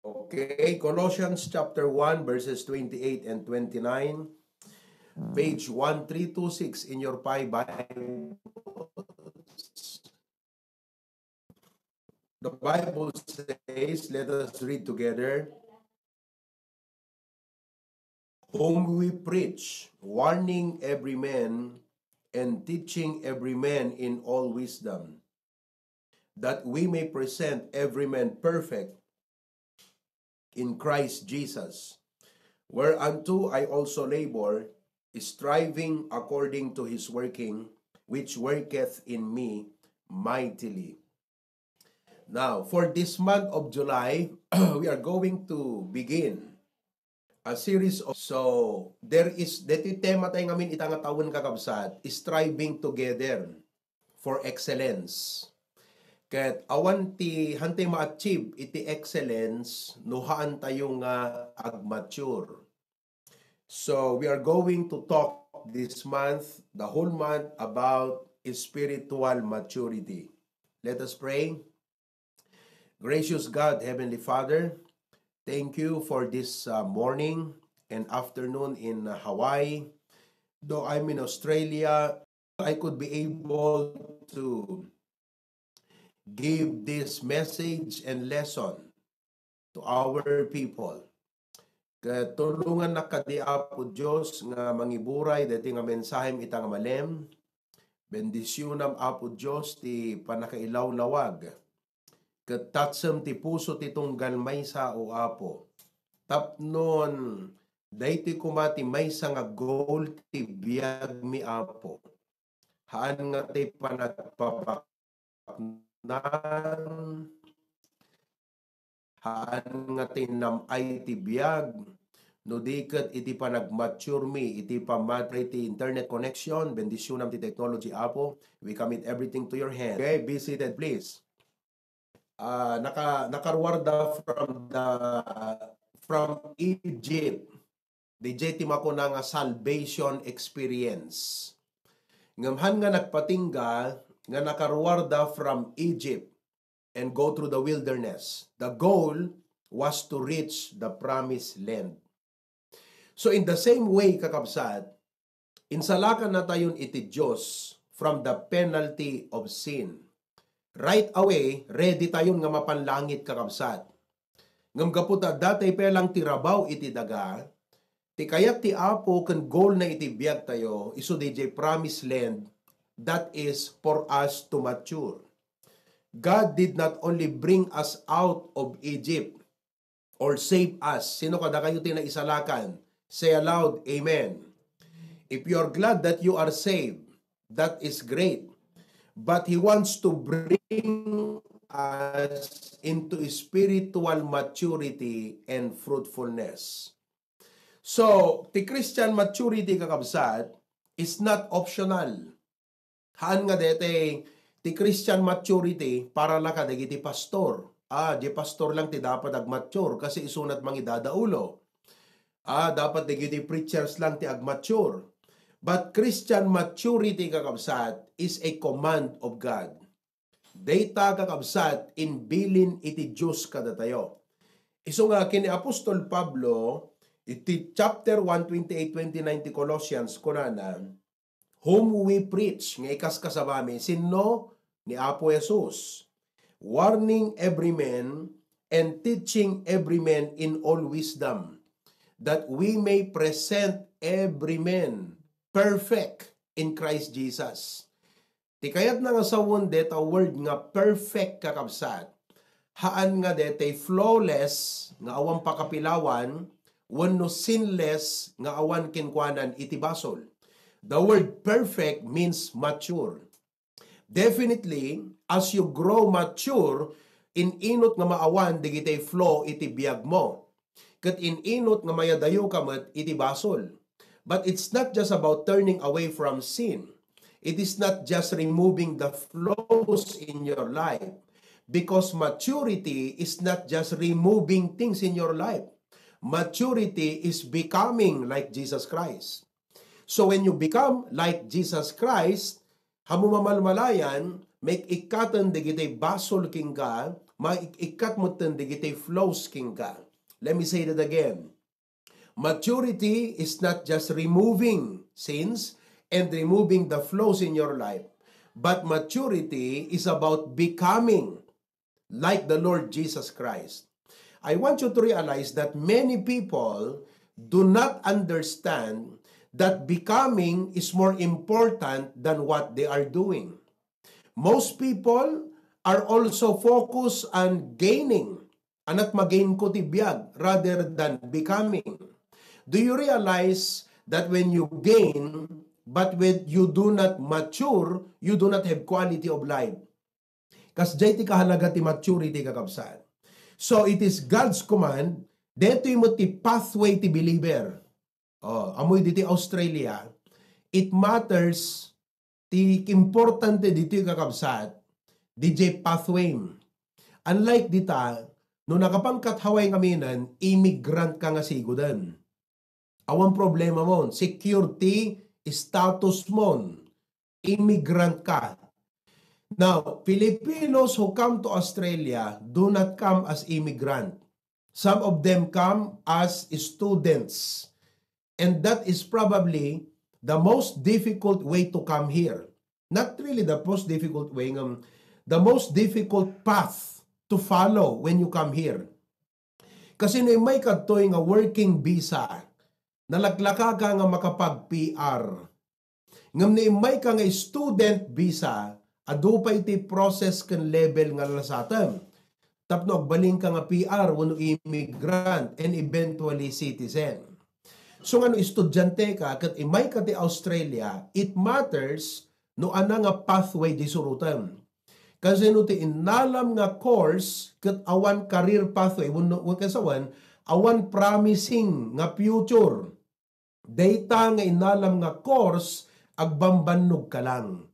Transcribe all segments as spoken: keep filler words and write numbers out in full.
Okay, Colossians chapter one, verses twenty-eight and twenty-nine, page one three two six in your Pi Bible. The Bible says, let us read together. Whom we preach, warning every man and teaching every man in all wisdom, that we may present every man perfect in Christ Jesus. Whereunto I also labor, striving according to his working, which worketh in me mightily. Now, for this month of July, we are going to begin a series of, so, there is, deti tema tayo ngamin ita nga tawen, kakabsat, striving together for excellence. Ket awan ti, hantay ma-achieve iti excellence no haan tayo nga agmature. So, we are going to talk this month, the whole month, about spiritual maturity. Let us pray. Gracious God, Heavenly Father, thank you for this, uh, morning and afternoon in, uh, Hawaii. Though I'm in Australia, I could be able to give this message and lesson to our people. Ket tulongannak kadi, Apo Dios, nga mangiburay daytoy nga mensahem ita nga malem. Bendisionam, Apo Dios, ti pannakailawlawag. Ket tatsem ti puso ti tunggal maysa, O Apo. Tapnon daytoy koma ti maysa nga goal ti biagmi, Apo. Haan nga ti panagpapaknan, haan nga ti nam-ay ti biag, no di ket iti panagmaturemi, iti pammatay ti internet connection, bendisionam ti technology, Apo. We commit everything to your hand. Okay, be seated, please. Ah, naka-, nakaruarda from the, from Egypt. Didiay ti makuna nga salvation experience. Ngem haan nga nagpatingga nga nakaruarda from Egypt and go through the wilderness. The goal was to reach the promised land. So in the same way, kakabsat, insalakan natayon iti Dios from the penalty of sin. Right away, ready tayon nga mapan langit, kakabsat. Ngem gapu ta adda tay pelang ti rabaw iti daga, ti kayat ti Apo ken goal na iti biag tayo, isu didiay promised land, that is for us to mature. God did not only bring us out of Egypt, or save us. Sino kadakayo ti naisalakan? Say aloud, "Amen." If you are glad that you are saved, that is great. But He wants to bring us into spiritual maturity and fruitfulness. So, ti Christian maturity, kakabsat, is not optional. Haan nga daytoy ti Christian maturity para la kadagiti pastor. Ah, di pastor lang ti dapat agmature kasi isunat mangidadaulo. Ah, dapat dagiti preachers lang ti agmature. But Christian maturity, kakabsat, is a command of God. Dayta, kakabsat, imbilin iti Dios kadatayo. Isu nga ken ni Apostol Pablo, iti chapter one, twenty-eight, twenty-nine ti Colossians, kunana, "Whom we preach," nga ikaskasabami, sinno? Ni Apo Jesus. "Warning every man and teaching every man in all wisdom, that we may present every man perfect in Christ Jesus." Ti kayatna nga sawen deta word nga perfect, kakabsat, haan nga deta flawless nga awan pakapilawan wenno sinless nga awan kenkuanan iti basol. The word perfect means mature. Definitely, as you grow mature, in-inut nga maawan dagiti flaw iti biagmo. Ket in-inut nga mayadayoka met iti basol. But it's not just about turning away from sin. It is not just removing the flaws in your life. Because maturity is not just removing things in your life. Maturity is becoming like Jesus Christ. So when you become like Jesus Christ, haan mo mamalmalayan, maik-ikkaten dagiti basol kenka, maik-ikkat metten dagiti flaws kenka. Let me say that again. Maturity is not just removing sins and removing the flaws in your life, but maturity is about becoming like the Lord Jesus Christ. I want you to realize that many people do not understand that becoming is more important than what they are doing. Most people are also focused on gaining. Anak, magain ko ti biag rather than becoming. Do you realize that when you gain, but when you do not mature, you do not have quality of life? Kasdiay ti kahalaga ti maturity, kakabsat. So, it is God's command, detoy met ti pathway ti believer. Oh, amoy ditoy Australia, it matters, ti importante ditoy, kakabsat, didiay pathway. Unlike dita, no nakapangkat Hawaii ngamin, immigrant ka nga siguden. Awan problema mon, security status mon, immigrant ka. Now, Filipinos who come to Australia do not come as immigrant. Some of them come as students. And that is probably the most difficult way to come here. Not really the most difficult way, ngem the most difficult path to follow when you come here. Kasi no immay kadtoy nga working visa, nalaklaka ka nga makapag-P R. Ngem no immay ka nga student visa, adu pay ti process ken level nga lasatem tapno agbalin ka nga P R wenno immigrant and eventually citizen. So nga no estudiante ka ket immay ka ti Australia, it matters no ania nga pathway ti surotem. Kasano ti innalam nga course ket awan career pathway, wenno, wenno kasawen, awan promising nga future. Dayta nga innalam nga course, agbambannog ka lang.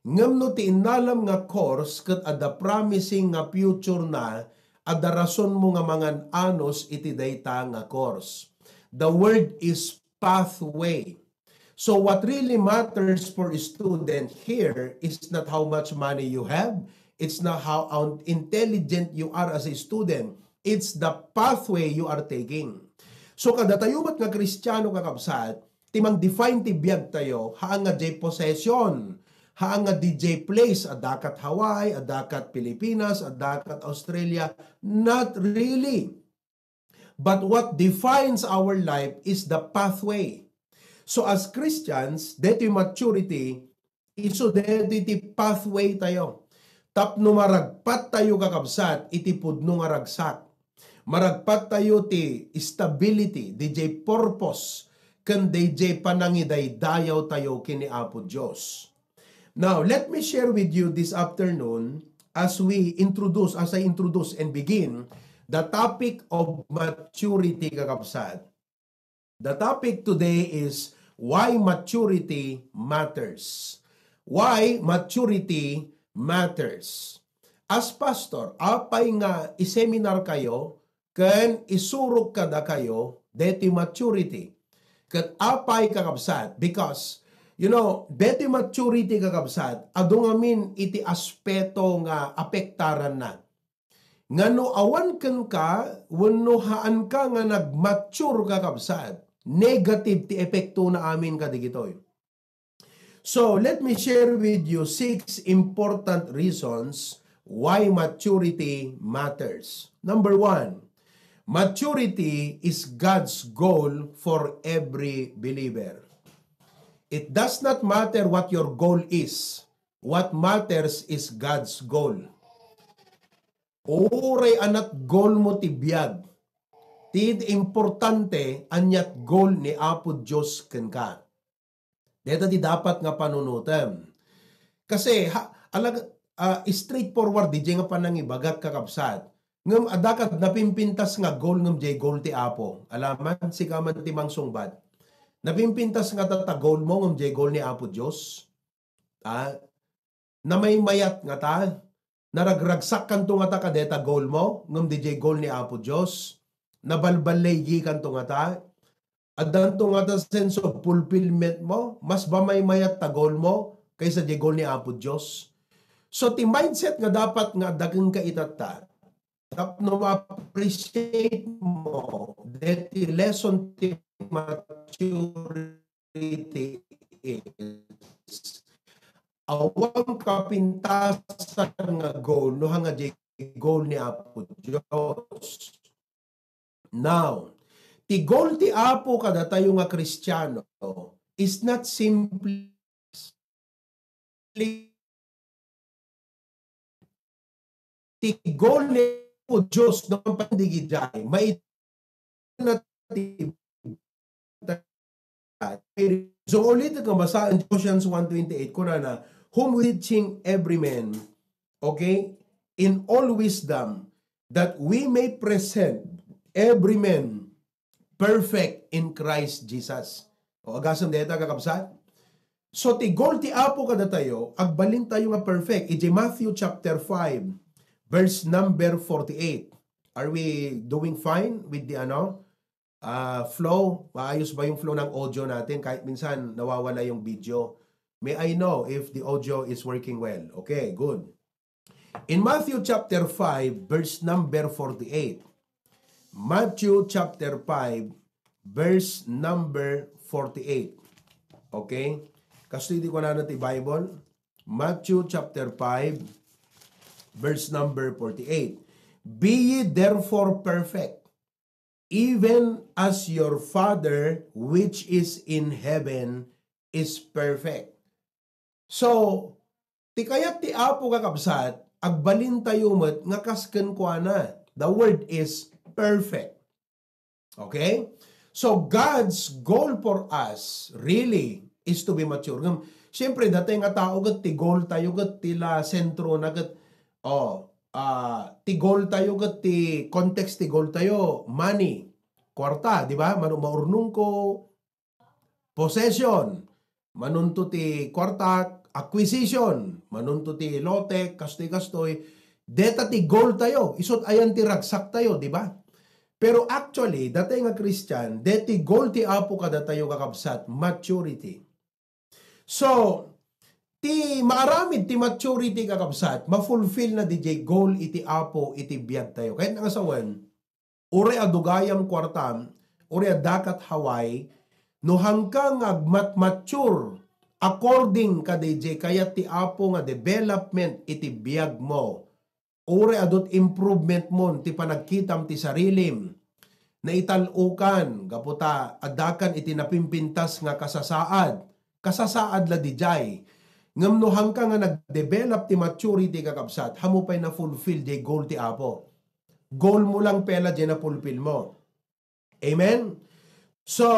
Ngem no ti innalam nga course ket adda promising nga future na, adda rasonmo nga mangan-anus iti dayta nga course. The word is pathway. So what really matters for a student here is not how much money you have, it's not how, how intelligent you are as a student, it's the pathway you are taking. So kadatayo met nga Kristiano, kakabsat, ti mang-define ti biag tayo, haan nga diay possession, haan nga diay place, adda kat Hawaii, adda kat Pilipinas, adda kat Australia, not really. But what defines our life is the pathway. So as Christians, detoy maturity, isu detoy ti pathway tayo. Tapno maragpat tayo, kakabsat, iti pudno nga ragsak. Maragpat tayo ti stability, diay purpose, ken diay panangidaydayaw tayo ken ni Apo Dios. Now, let me share with you this afternoon as we introduce, as I introduce and begin the topic of maturity, kakabsat. The topic today is why maturity matters. Why maturity matters. As pastor, apay nga i-seminar kayo ken isurok kadakayo deti maturity. Ket apay, kakabsat? Because, you know, deti maturity, kakabsat, adu ngamin iti aspeto nga apektaranna. Nga no awan kenka, wenno haanka nga nagmature, kakabsat, negative ti epektona amin kadagitoy. So, let me share with you six important reasons why maturity matters. Number one, maturity is God's goal for every believer. It does not matter what your goal is. What matters is God's goal. Uray aniat goal mo ti biag, ti importante, aniat goal ni Apo Dios kenka. Deta ti dapat nga panunotem. Kasi, ha, alag-, ah, straightforward, diay nga panangibagak, kakabsat. Ngem adda kad napimpintas nga goal, ngem diay goal ti Apo. Alaman, sika man ti mangsungbat. Napimpintas ngata ta goal mo, ngem diay goal ni Apo Dios. Ah, namaymayat ngata, naragragsak kanto ngata kadeta goal mo, ngem diay goal ni Apo Dios. Nabalballigi kanto ngata, addanto ngata sense of fulfillment mo, mas mamaymayat ta goal mo kaysa diay goal ni Apo Dios. So, ti mindset nga dapat nga adda kenka itatta, tapno ma-appreciate mo deti lesson ti maturity is, awan kapintasan nga goal, no, haan nga di goal ni Apo Dios. Now, ti goal ti Apo kadatayo nga Kristiano is not simply ti goal ni Apo Dios nga mapandigijay, mait-, na ti So, ulit nga basaen, Colossians one twenty-eight, kunana, "Whom we teaching every man, okay, in all wisdom, that we may present every man perfect in Christ Jesus." O, agasem dayta, kakabsat? So, ti goal ti Apo kadatayo, agbalintayo nga perfect. Iti Matthew chapter five, verse number forty-eight. Are we doing fine with the, ano, ah, flow? Maayos ba yung flow ng audio natin? Kahit minsan nawawala yung video. May I know if the audio is working well? Okay, good. In Matthew chapter five, verse number forty-eight. Matthew chapter five, verse number forty-eight. Okay? Kastoy ti kunana ti Bible. Matthew chapter five, verse number forty-eight. "Be ye therefore perfect, even as your Father which is in heaven is perfect." So, ti kayat ti Apo, kakabsat, agbalintayo met nga kas kenkuana. The word is perfect. Okay? So, God's goal for us really is to be mature. Ngem, siyempre, datay nga tao ket ti goal tayo ket ti la sentro na ket, oh, ah, ti goal tayo ket ti context ti goal tayo, money, kwarta, di ba? Mano-, maurnongko, possession, manunto ti kwarta, acquisition, manunto ti lote, kastoy-kastoy. Deta ti goal tayo, isut ayan ti ragsak tayo, di ba? Pero actually, datay nga Christian, deti goal ti Apo kadatayo, kakabsat, maturity. So, ti maaramid ti maturity, kakabsat, ma-fulfill na diay goal iti Apo iti biag tayo. Kayatna nga sawen, uray a dugayam kuartam, uray a dakat Hawaii, no haanka nga agmat-mature according kadaydiay kayat ti Apo nga development iti biag mo, uray adut improvement mon ti panagkitam ti sarilim, naital-okan gapu ta addakan iti napimpintas nga kasasaad, kasasaad la didiay. Ngem no haanka nga nagdevelop ti maturity, kakabsat, haanmo pay na-fulfill diay goal ti Apo. Goal mo lang pay la diay na-fulfill mo. Amen? So,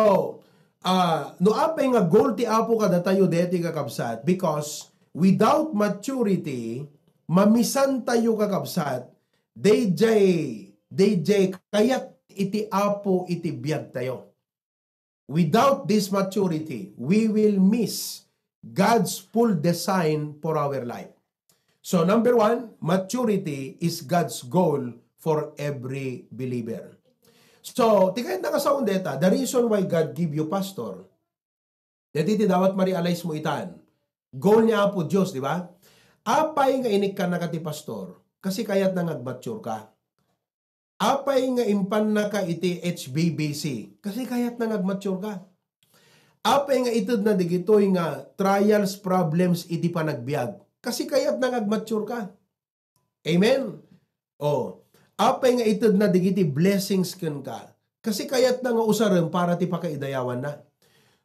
ah, no apay nga goal ti Apo kadatayo deti, kakabsat, because without maturity, mamisantayo, kakabsat, daydiay, daydiay kayat iti Apo iti biag tayo. Without this maturity, we will miss God's full design for our life. So, number one, maturity is God's goal for every believer. So, ti kayatna nga saon deta, the reason why God give you pastor, deti ti dapat ma-realize mo itan. Goal ni Apo Dios, di ba? Apay nga inikkannaka ti pastor, kasi kayatna nga agmature ka. Apay nga impannaka iti H B B C? Kasi kayatna nga agmature ka. Apay nga itedna digitoy nga trials, problems iti panagbiag? Kasi kayatna nga agmature ka. Amen? O, apay nga itedna digiti blessings kenka? Kasi kayatna nga usaren para ti pakaidayawanna.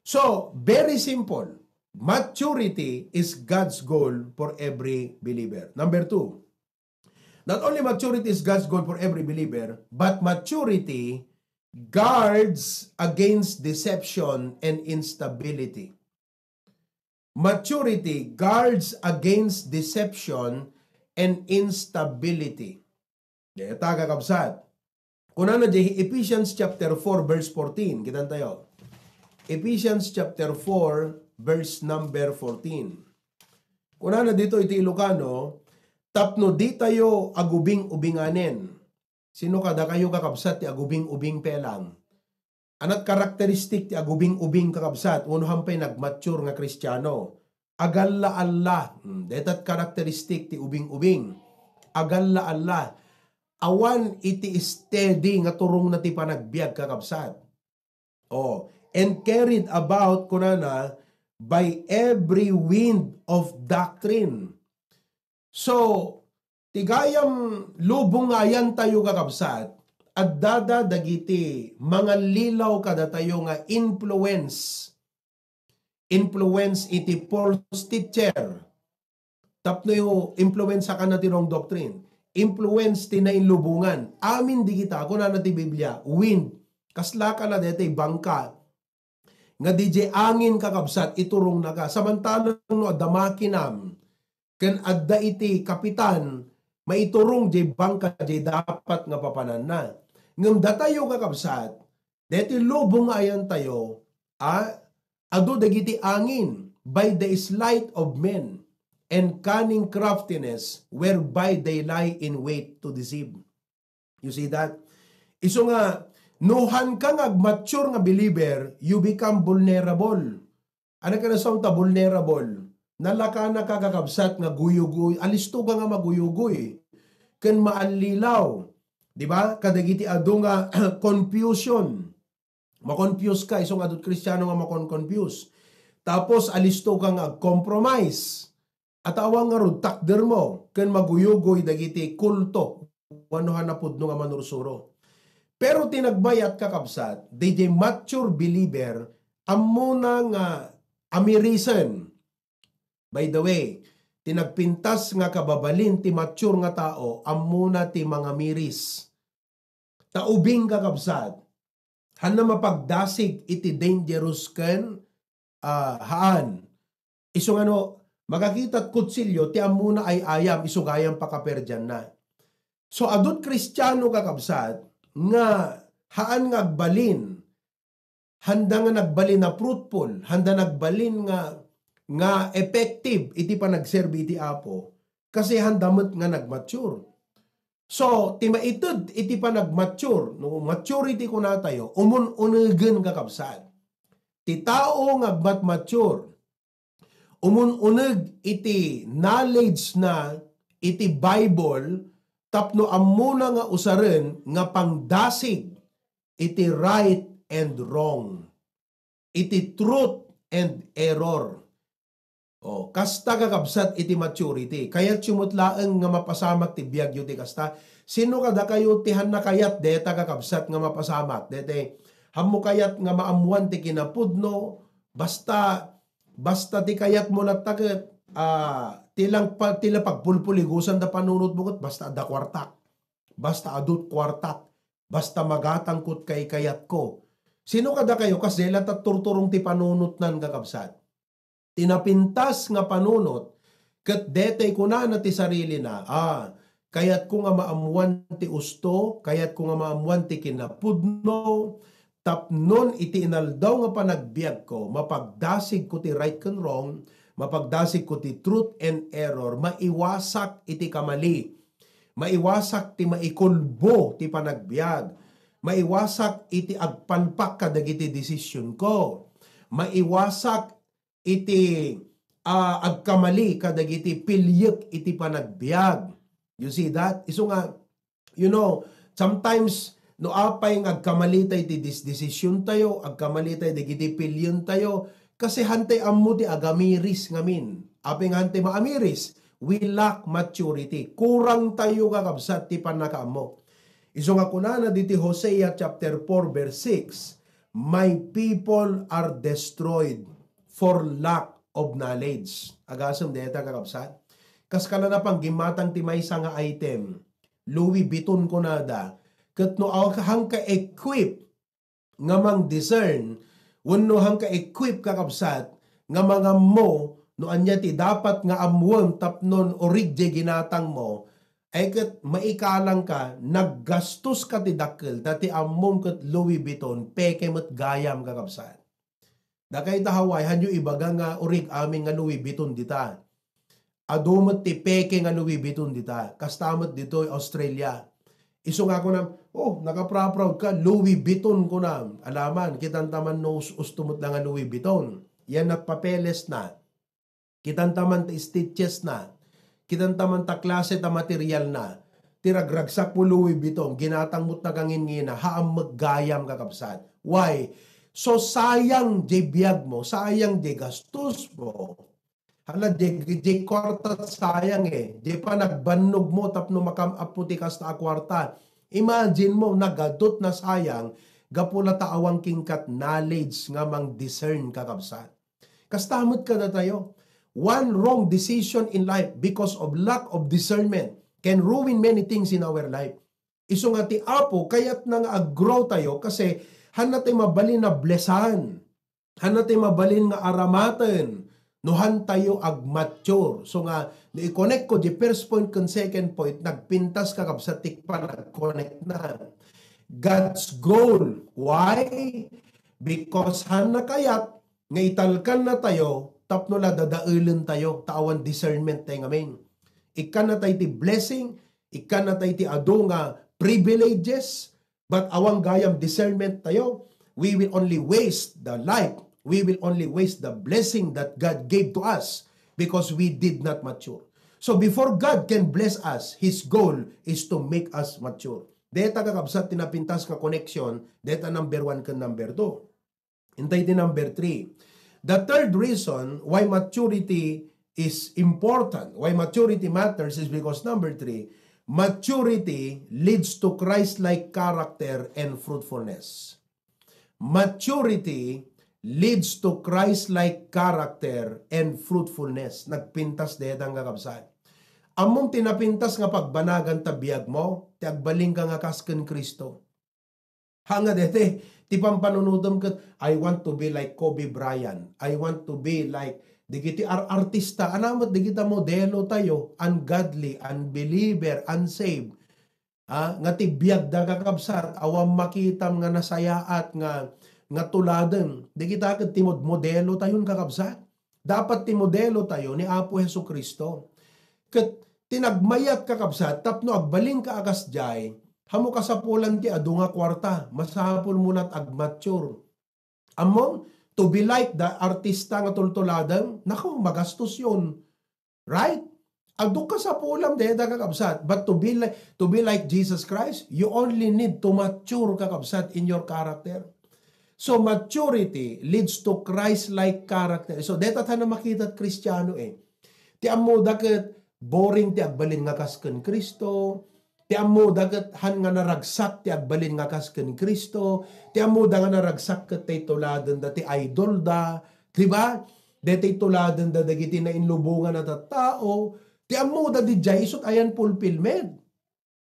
So, very simple. Maturity is God's goal for every believer. Number two, not only maturity is God's goal for every believer, but maturity guards against deception and instability. Maturity guards against deception and instability. Deta, kakabsat. Kunana di Ephesians chapter four, verse fourteen. Kitan tayo. Ephesians chapter four, verse number fourteen. Kunana dito iti Ilocano, "Tapno ditayo agubing-ubinganen." Sino kadakayo, kakabsat, ti agubing-ubing pelang? Anat karakteristik ti agubing-ubing, kakabsat, wenno haanpay nagmature nga Kristiano? Agalla-alla. Hmm, dayta karakteristik ti ubing-ubing. Agalla-alla. Awan iti steady nga turongna ti panagbiag, kakabsat. Oh, and carried about, kunana, by every wind of doctrine. So, ti gayam lubong nga ayantayo, kakabsat, addada dagiti mangallilaw kadatayo nga influence. Influence iti false teacher. Tapno influensakanna ti wrong doctrine. Influence ti nainlubongan. Amin digita, kunana ti Biblia, wind. Kaslakana daytoy bangka nga diay angin, kakabsat, iturongnaka. Samantalang no adda makinam, ken adda iti kapitan, maiturong diay bangka diay dapat nga papananna. Ngem datayo, kakabsat, daytoy lubong nga ayantayo, a, adu dagiti angin, by the sleight of men, and cunning craftiness, whereby they lie in wait to deceive. You see that? Isu nga, no haanka nga agmature nga believer, you become vulnerable. Ano ka na ta vulnerable? Nalakanaka, kakabsat, nga guyugoy. Alisto ka nga maguyugoy. Ken maallilaw. Di ba? Kadagiti adu nga confusion. Makonfuse ka, isu nga adut Kristiano nga makon-confuse. Tapos, alisto ka nga ag-compromise. Atawa nga rud takder mo, ken maguyugoy dagiti kulto, wenno hanapudno nga manursuro. Pero ti nagbayat, kakabsat, diay mature believer, ammona nga amirisen. By the way, ti nagpintas nga kababalin ti mature nga tao, ammona ti mangamiris. Ta ubing, kakabsat, haanna mapagdasig iti dangerous ken, ah, haan. Isu nga no, makakitat kutsilio, ti ammona ay-ayam, isu gayam pakaperdianna. So, adut Kristiano, kakabsat, nga haan nga agbalin, handa nga nagbalin a fruitful, handa nagbalin nga, nga effective iti panagserbi iti Apo, kasi handa met nga nagmature. So, ti maited iti panagmature, no, maturity kunatayo, umun-unegen, kakabsat. Ti tao nga agmatmature, umun-uneg iti knowledge na iti Bible tapno ammona nga usaren nga pangdasig iti right and wrong, iti truth and error. Oh, kasta, kakabsat, iti maturity. Kayatyo met laeng nga mapasamak ti biagyo ti kasta. Sino kadakayo ti haanna kayat deta, kakabsat, nga mapasamak? Dete, haanmo kayat nga maammuan ti kinapudno, basta, basta ti kayatmo latta ket, ah, ti lang pa, ti la pagpulpuligusan da panunotmo ket basta adda kuartak. Basta adut kuartak. Basta magatangko ti kaykayatko. Sino kadakayo kas dela ta turturong ti panunotnan, kakabsat? Ti napintas nga panunot, ket detay kunana ti sarilina, "Ah, kayatko nga maammuan ti usto, kayatko nga maammuan ti kinapudno, tapnon iti inaldaw nga panagbiagko, mapagdasigko ti right ken wrong, mapagdasigko ti truth and error, maiwasak iti kamali, maiwasak ti maikulbo ti panagbiag, maiwasak iti agpalpak kadagiti desisionko, maiwasak iti, ah, agkamali kadagiti pilyek iti panagbiag." You see that? Isu nga, you know, sometimes, no apay nga agkamali tayo iti dis-, desisiontayo, agkamali tayo dagiti pilyentayo, kasi hantay ammo ti agamiris ngamin. Apay nga hantay maamiris? We lack maturity. Kurang tayo, kakabsat, ti pannakaammo. Isu nga kunana diti Hosea chapter four verse six, "My people are destroyed for lack of knowledge." Agasem dayta, kakabsat. Kas kala na panggimmatang ti maysa nga item, Louis Vuitton kunada, ket no aw-, haanka equip nga mang-discern, wenno haanka equip, kakabsat, nga mangammo no ania ti dapat nga ammuem tapnon urig diay ginatangmo, ay ket maikalangka, naggastoska ti dakkel, ta ti ammom ket Louis Vuitton, peke met gayam, kakabsat. Dakay ta Hawaii, hanyo ibaga nga urig amin nga Louis Vuitton dita. Adu met ti peke nga Louis Vuitton dita. Kasta met ditoy Australia. Isu nga kunam, "Oh, nakaproud ka, Louis Vuitton," kunam. Alaman, kitanta man no us-, usto met la nga Louis Vuitton. Yan nagpapeles na. Kitanta man ta stitches na. Kitanta man ta klase ta material na. Ti ragragsak mo Louis Vuitton, ginatang mo ta kangingina, haamek gayam, kakabsat. Why? So, sayang jay biag mo, sayang jay gastos mo. Hala, jay, jay kwarta sayang eh. Jay panagbannog mo tapno makam-, apo ti kasta a kwarta. Imagine mo, nagadut, nasayang, gapu la ta awan kenka knowledge nga mang-discern, kakabsat. Kasta met kadatayo. One wrong decision in life because of lack of discernment can ruin many things in our life. Isu nga ti Apo, kayatna nga ag-grow tayo kasi hannatayo mabalin a blessan. Hannatayo mabalin nga aramaten no hantayo ag-mature. So nga, no i-connect ko di first point ken second point, nagpintas, kakabsat, ti panag-connect na. God's goal. Why? Because hanna kayat nga italkan na tayo tapno la dadaelen tayo, ta awan discernment tayo ngamin. Ikkan na tayo ti blessing, ikkan na tayo ti adu nga privileges, but awan gayam discernment tayo, we will only waste the life. We will only waste the blessing that God gave to us because we did not mature. So before God can bless us, His goal is to make us mature. Deta, kakabsat, ti napintas nga connection, deta number one ken number two. Intay ti number three. The third reason why maturity is important, why maturity matters, is because, number three, maturity leads to Christ-like character and fruitfulness. Maturity leads to Christ-like character and fruitfulness. Nagpintas deta, kakabsat. Ammom ti napintas nga pagbanagan ta biag mo, ti agbalinka nga kas ken Cristo. Ha nga dete, ti pampanunotem ket, "I want to be like Kobe Bryant. I want to be like dagiti ar-, artista." Ania met dagita modelo tayo, ungodly, unbeliever, unsaved. Ah, nga ti biagda, kakabsat, awan makitam nga nasayaat nga, nga tuladem. Dagita ket ti mod-, modelo tayon, kakabsat. Dapat ti modelo tayo ni Apo Jesu-Cristo. Ket ti nagmayat, kakabsat, tapno agbalinka a kasdiay, hamo kasapulan ti adu nga kuarta, masapul mo lat ag-mature. Ammom, to be like the artista nga tultuladem, naku, magastos yon. Right? Adu kasapulam deta, kakabsat. But to be like, to be like Jesus Christ, you only need to mature, kakabsat, in your character. So maturity leads to Christ-like character. So deta ta na makita ti Kristiano eh. Ti ammoda ket boring ti agbalin nga kas ken Cristo. Ti ammoda ket han nga naragsak ti agbalin nga kas ken Cristo. Ti ammoda nga naragsak ket tay tuladenda ti idolda. Di ba? Daytoy tuladenda dagiti nainlubongan a tattao. Ti ammoda didiay isut ayan fulfillment.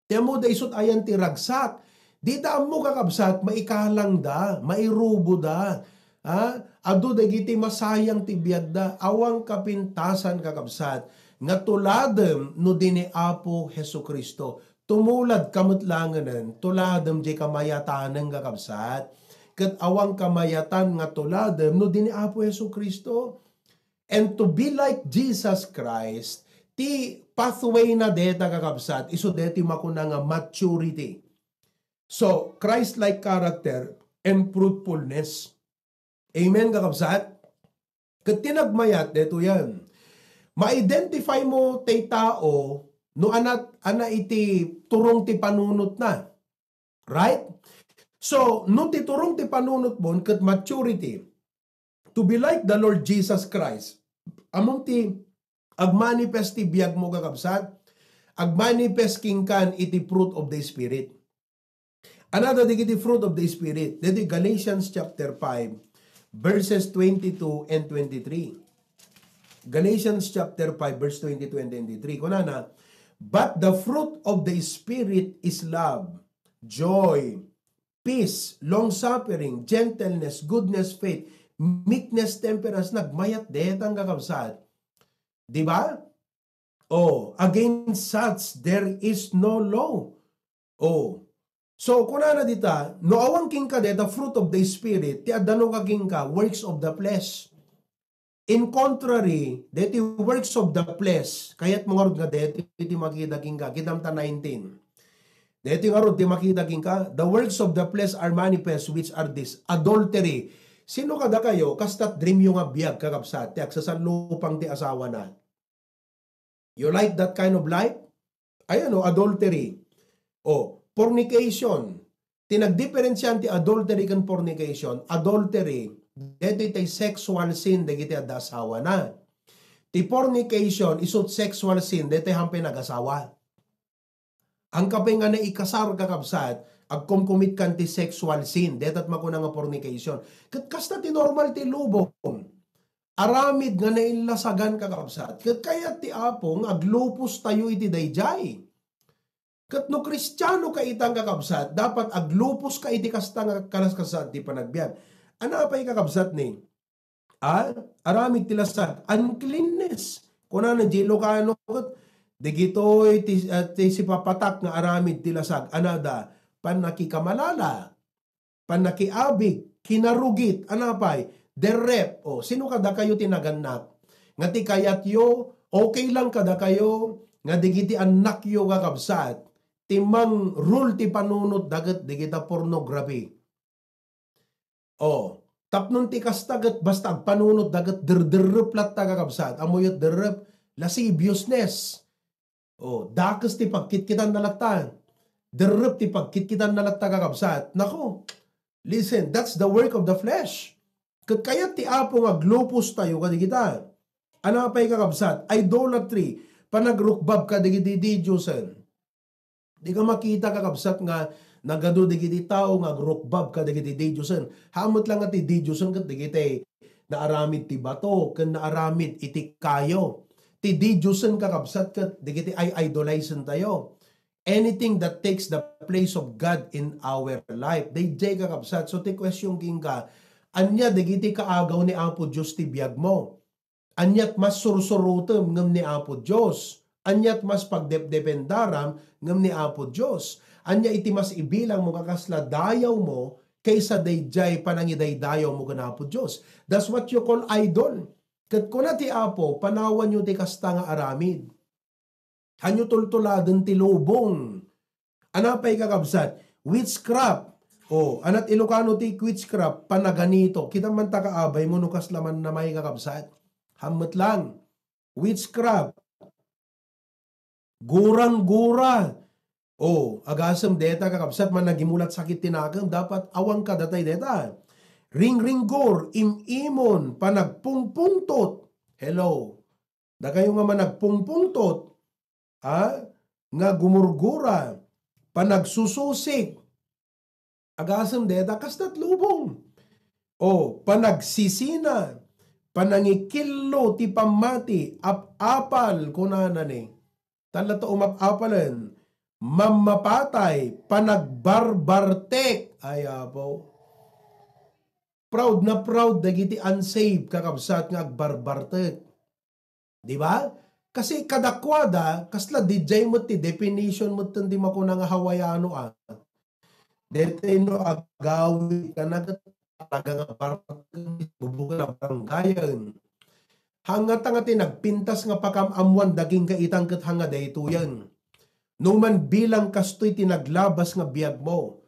Ti ammoda isut ayan ti ragsak. Dita ammo, kakabsat, maikalangda, mairuboda. Ha? Adu dagiti masayang ti biagda. Awan kapintasan, kakabsat, nga tuladem no di ni Apo Jesu-Cristo. Tumuladka met langenen, tuladem jay kamayatanen, kakabsat. Ket awan kamayatan nga tuladem no di ni Apo Jesu-Cristo. And to be like Jesus Christ, ti pathway na deta, kakabsat, isu deti makuna nga maturity. So, Christ-like character and fruitfulness. Amen, kakabsat? Ket ti nagmayat, detoyen. Ma-identify mo tay tao no anat-, ana iti turong ti panunotna. Right? So, no ti turong ti panunotmo ket maturity, to be like the Lord Jesus Christ, ammom ti agmanifest ti biagmo, kakabsat, agmanifest kenkan iti fruit of the Spirit. Another dagiti fruit of the Spirit. Ditoy Galatians chapter five, verses twenty-two and twenty-three. Galatians chapter five, verse twenty-two and twenty-three. Kunana, "But the fruit of the Spirit is love, joy, peace, long-suffering, gentleness, goodness, faith, meekness, temperance." Nagmayat detang, kakabsat. Di ba? Oh, "Against such there is no law." Oh. So, kunana dita, no awan kenka deta fruit of the Spirit, ti adda no ka kenka, works of the flesh. In contrary, deti works of the flesh, kayat mo ngarud nga deti ti makita kenka, kitam ta nineteen. Deti ngarud ti makita kenka, "The works of the flesh are manifest, which are this: adultery, Sino kadakayo, kasta't dream yo nga biag, kakabsat, ti agsasallupang ti asawana? You like that kind of life? Ayan o, adultery. O, fornication. Ti nagdiferensiaan ti adultery ken fornication, adultery, daytoy tay sexual sin dagiti adda asawana. Ti fornication, isut sexual sin, daytoy hampay nagasawa. Angka pay nga naikasar, kakabsat, agkumkumitkan ti sexual sin, dayta ti makuna nga fornication. Ket kasta ti normal ti lubong. Aramid nga naillasagan, kakabsat. Ket kayat ti Apo nga aglupostayo iti daydiay. Ket no Kristiano ka itan, kakabsat, dapat agluposka iti kasta nga kalaskasaan ti panagbiag. Ania pay, kakabsat, ni? A, aramid ti lasag, uncleanness. Kunana diay Ilocano ket, dagitoy ti, ah, ti sipapatak nga aramid ti lasag, ania da, pannakikamalala, pannakiabig, kinarugit, ania pay, derrep. O, sino kadakayo ti nagannak? Nga ti kayatyo, okay lang kadakayo, nga dagiti annakyo, kakabsat, ti mang-rule ti panunotda ket dagita pornography. O, tapno ti kasta ket basta agpanunotda ket derderrep latta, kakabsat. Ammoyo ti derrep, lasciviousness. O, dakes ti pagkitkitanna latta. Derrep ti pagkitkitanna latta, kakabsat. Nako, listen, that's the work of the flesh. Ket kayat ti Apo nga aglupostayo kadagita. Ania pay, kakabsat? Idolatry, panagrukbab kadagiti didiosen. Dika makita, kakabsat, nga nagadu dagiti tao nga agrukbab kadagiti didiosen. Haan met laeng nga ti didiosen ket dagiti naaramid ti bato ken naaramid iti kayo. Ti didiosen, kakabsat, ket dagiti ay-idolizentayo. Anything that takes the place of God in our life. Daydiay, kakabsat. So, ti question kenka, ania dagiti kaagaw ni Apo Dios ti biagmo? Ania ti mas sursurotem ngem ni Apo Dios? Ania ti mas pagdepdependaram ngem ni Apo Dios? Ania iti mas ibilangmo nga kasla dayawmo kaysa daydiay panangidaydayawmo ken Apo Dios? That's what you call idol. Ket kuna ti Apo, panawanyo ti kasta nga aramid. Hanyo tultuladen ti lubong. Ania pay, kakabsat? Witchcraft. O, ania ti Ilocano ti witchcraft? Panaganito. Kita man ta kaabaymo no kasla man namay, kakabsat. Haan met laeng. Witchcraft. Gurang-gura. O, agasem deta, kakabsat, managimulat sakit ti nakem, dapat awan kadatay deta. Ringringgor, im-imon, panagpungpungtot. Hello. Dakayo nga managpungpungtot, a, nga gumurgura, panagsususik, agasem deta, kasta ti lubong. O, panagsisina, panangikillo ti pammati, ap-apal, kunana ni. Tan la ta umap-apalen, mammapatay, panagbarbartek. Ay, Apo. Proud na proud dagiti unsaved, kakabsat, nga agbarbartek. Di ba? Kasi kadakuada, kasla daydiay met ti definition met ti makuna nga Hawaiano, a. Daytoy no agawid ka na ket talaga nga barbartek, bubukel a baranggayen. Hangata nga ti nagpintas nga pakam-ammoan daging kaitan ket hanga daytoyen. No man bilang kastoy ti naglabas nga biagmo,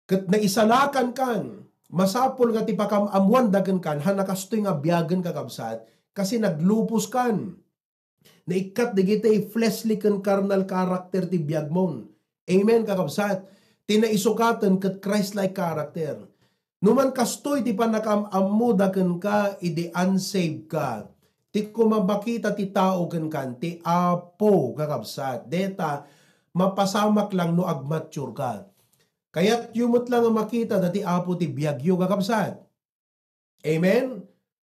ket naisalakankan, masapul nga ti pakam-ammoanda kenkan, haan a kastoy nga biagen, kakabsat, kasi naglupos kan. Naikkat dagiti fleshly ken carnal character ti biagmon. Amen, kakabsat? Ti naisukaten ket Christ-like character. No man kastoy ti pannakaam-ammoda kenka idi unsaved ka, ti kumamakita ti tao kenkan, ti Apo, kakabsat. Deta, mapasamak lang no agmature ka. Kayatyo met la nga makita dati Apo ti biagyo, kakabsat. Amen?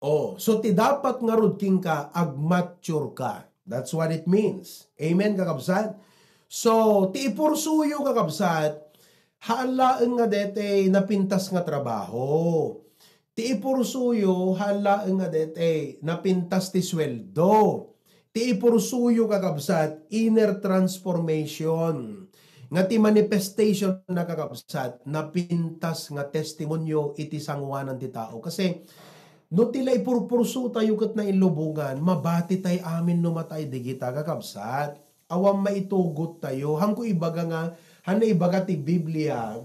O, so ti dapat ngarud kenka, agmature ka. That's what it means. Amen, kakabsat? So, ti ipursuyo, kakabsat, haan laeng nga dete napintas nga trabaho. Ti ipursuyo, haan laeng nga dete napintas ti sueldo. Ti ipursuyo, kakabsat, inner transformation. Nga ti manifestation na, kakabsat, napintas nga testimonio iti sanguanan ti tao. Kasi, no ti la ipurpursu tayo ket nailubongan, mabati tay amin no matay digita, kakabsat. Awan maitugot tayo. Hanko ibaga nga, han naibaga ti Biblia,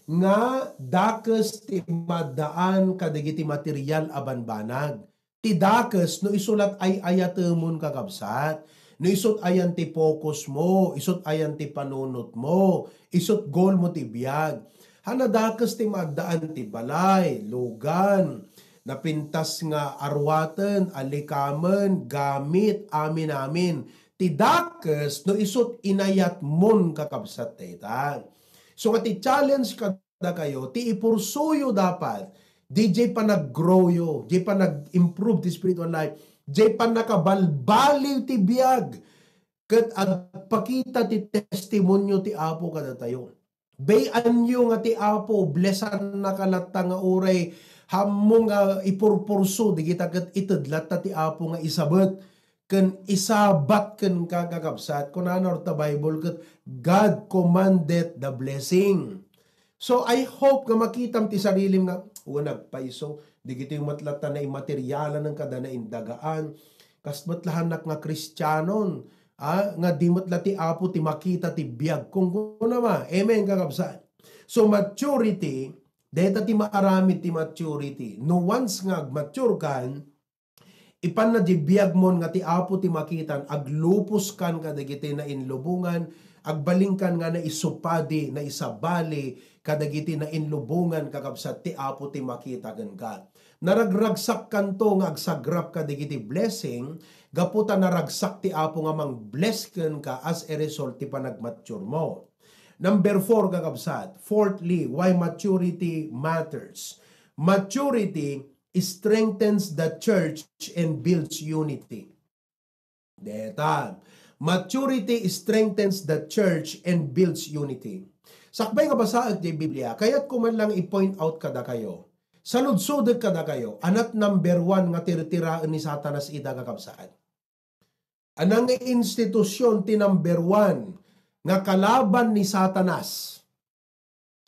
nga dakes ti maaddaan kadagiti material a banbanag. Ti dakes no isu lat ay-ayatemon, kakabsat, no isut ayan ti focus mo, isut ayan ti panunot mo, isut goal mo ti biag. Haan a dakes ti maaddaan ti balay, lugan, napintas nga aruaten, alikamen, gamit, amin-amin. Ti dakes no isut inayatmon, kakabsat, dayta. So nga ti challenge kadakayo, ti ipursuyo dapat, di jay panag-growyo, jay panag-improve ti spiritual life, jay pannakabalbaliw ti biag, ket agpakita ti testimonio ti Apo kadatayo. Bay-anyo nga ti Apo, blessannaka latta nga uray haanmo nga ipurpursu dagita ket ited latta ti Apo nga isabet ken isabat kenka, kakabsat. Kunana ta Bible ket, "God commanded the blessing." So, I hope nga makitam ti sarilim nga, "Wen, agpayso, dagitoy met latta naimaterialan ken kada naindagaan. Kas met la haannak nga Kristianon, ah, nga di met la ti Apo ti makita ti biag." Kung kuna ma, amen, kakabsat. So, maturity, dayta ti maaramid ti maturity. No, once nga agmature kan, ipanna di biagmon nga ti Apo ti makitan, aglupos kan kadagiti nainlubongan, agbalin kan nga naisupadi, naisabali kadagiti nainlubongan, kakabsat, ti Apo ti makita kenka. Naragragsak kanto nga agsagrap kadagiti blessing, gapu ta naragsak ti Apo nga mang-bless kenka as a result ti panagmature mo. Number four, kakabsat. Fourthly, why maturity matters. Maturity strengthens the church and builds unity. Deta, maturity strengthens the church and builds unity. Sakbay nga basaek ti Biblia, kayatko man lang i-point out kadakayo. Saludsodek kadakayo, anat number one nga tirtiraen ni Satanas ida, kakabsat. Anang nga institusyon ti number one nga kalaban ni Satanas?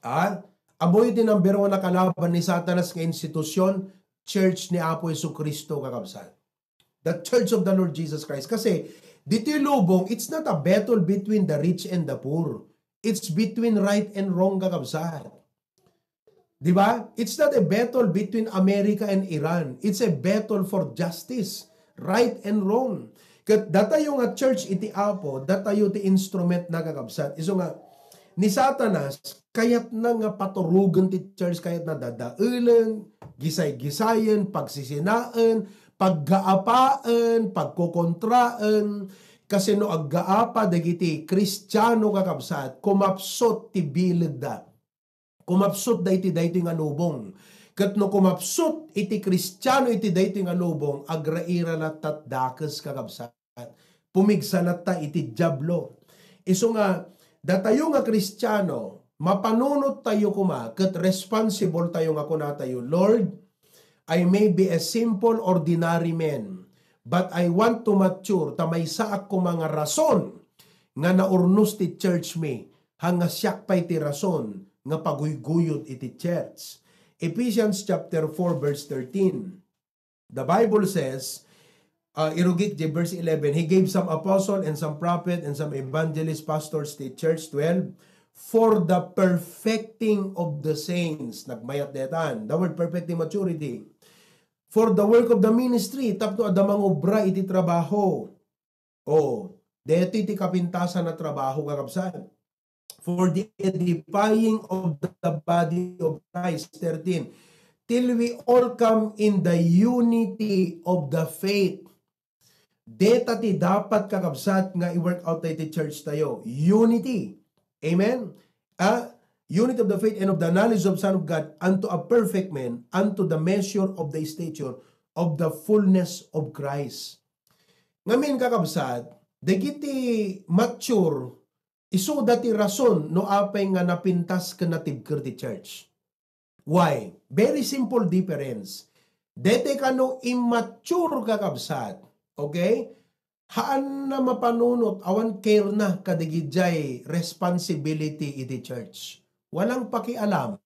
Ah, ammoyo ti number one a kalaban ni Satanas nga institusyon, Church ni Apo Jesu-Cristo, kakabsat. The Church of the Lord Jesus Christ. Kasi, ditoy lubong, it's not a battle between the rich and the poor. It's between right and wrong, kakabsat. Di ba? It's not a battle between America and Iran. It's a battle for justice, right and wrong. Ket datayo nga church iti Apo, datayo ti instrument na, kakabsat. Isu nga, ni Satanas, kayatna nga paturogen ti church, kayatna dadaelen, gisay-gisayen, pagsisinaen, paggaapaen, pagkokontraen, kasi no aggaapa dagiti Kristiano, kakabsat, kumapsut ti bilegda. Kumapsutda iti daytoy nga lubong. Ket no kumapsut iti Kristiano iti daytoy nga lubong, agraira latta dakes, kakabsat. Pumigsa latta iti Diablo. Isu nga, datayo nga Kristiano, mapanunot tayo koma, ket responsible tayo nga kunatayo, "Lord, I may be a simple, ordinary man, but I want to mature, ta maysaak koma nga rason nga naurnos ti church mi, haan nga siak pay ti rason nga paguyguyod iti church." Ephesians chapter four, verse thirteen. The Bible says, uh, irugik di verse eleven, "He gave some apostle and some prophet and some evangelist, pastors, teachers." Twelve, "For the perfecting of the saints." Nagmayat detan. The word perfecting, maturity. "For the work of the ministry," tapno adda mangobra iti trabaho. Oh, deti ti kapintasan a trabaho, kakabsat. "For the edifying of the body of Christ," thirteen, "till we all come in the unity of the faith." Deta ti dapat, kakabsat, nga i-work out tayo ti church tayo. Unity. Amen? Ah, "Unity of the faith and of the knowledge of Son of God, unto a perfect man, unto the measure of the stature of the fullness of Christ." Ngamin, kakabsat, dagiti mature, isuda ti rason no apay nga napintas ken natibker ti church. Why? Very simple difference. Dete kano immature, kakabsat, okay? Haanna mapanunot, awan care na kadigijay responsibility iti church. Walang pakialam.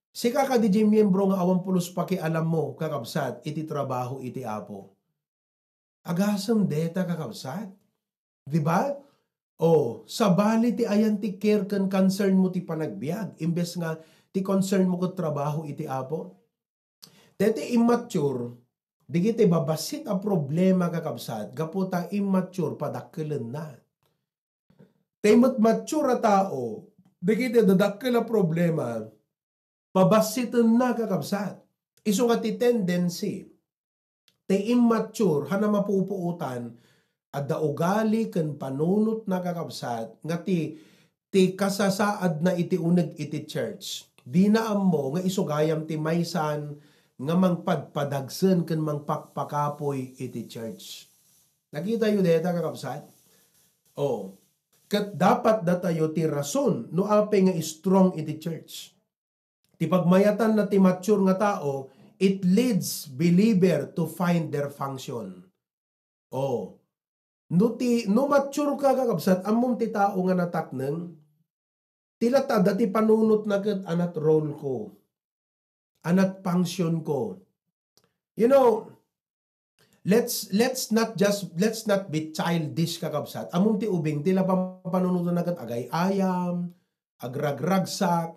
Sika kadi jay miembro nga awan pulos pakialammo, kakabsat, iti trabaho iti Apo. Agasem deta, kakabsat. Di ba? O, sabali ti ayan ti care ken concern mo ti panagbiag, imbes nga ti concern mo ket trabaho iti Apo. Daytoy immature, dagiti babassit a problema, kakabsat, gapu ta immature, padakkelenna. Tay met mature a tao, dagiti dadakkel a problema, pabassitenna, kakabsat. Isu nga ti tendency, ti immature, haan a mapupuotan, adda ugali ken panunotna, kakabsat, nga ti, ti kasasaadna iti uneg iti church. Dina ammo nga isu gayam ti maysan nga mangpadpadagsen ken mangpakpakapuy iti church. Nakitayo dayta, kakabsat? O, ket dapat datayo ti rason no apay nga strong iti church. Ti pagmayatanna ti mature nga tao, it leads believer to find their function. O, no ti, no mature ka, kakabsat, ammom ti tao nga natakneng, ti latta adda ti panunotna ket anat role ko, anat function ko. You know, let's, let's not just, let's not be childish, kakabsat. Ammom ti ubing, ti la pampanunotanna ket agay-ayam, agragragsak.